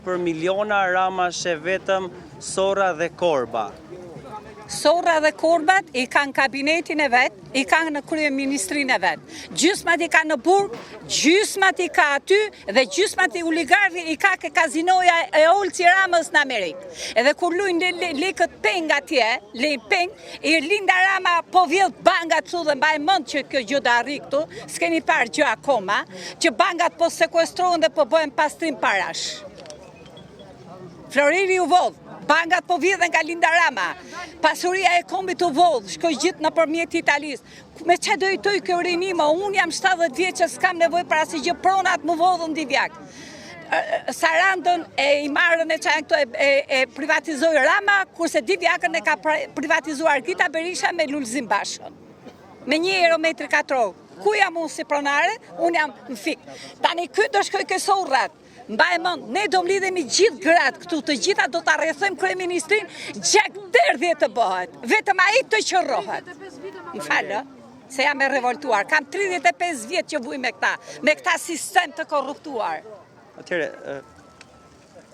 për miliona, Rama sheh vetëm sorra dhe korba. Sorra dhe korbat i kanë kabinetin e vet, i kanë në kryeministrinë e vet. Gjysmat i ka në burg, gjysmat i ka aty dhe gjysmat i oligarkëve i ka ke kazinoja e Olsi Ramës në Amerikë. Edhe kur lujnë lekët peng atje, lejnë peng, i Linda Rama po vjedh bankat këtu dhe mbaj mend që kjo gjë do arrijë këtu, s'keni parë gjë akoma, që bankat po sekuestrohen dhe po bëhen pastrim parash. Floriri u vodh, bankat po vidhen nga Linda Rama, pasuria e kombit u vodh, shkoi gjithë nëpërmjet Italisë. Me ça do jetojë kjo rini më, unë jam 70 vjeç që s'kam nevojë për asnjë gjë, pronat m'u vodhën Divjakë. Sarandën e Himarën e ça janë këto e, e, e privatizoi Rama, kurse Divjakën e ka privatizuar Gita Berisha me Lulzim Bashën. Me një euro metri katror. Ku jam unë si pronare? Unë jam në fik. Tani ky do shkoj ke sorrat. Mbaj mend, ne do mblidhemi gjithë gratë këtu, të gjitha do ta rrethojmë kryeministrinë, gjakderdhje të bëhet. Vetëm ai të qorrohet. Më fal, ë, se jam e revoltuar. Kam 35 vjet që vuj me këta, me këta sistem të korruptuar. Atëherë,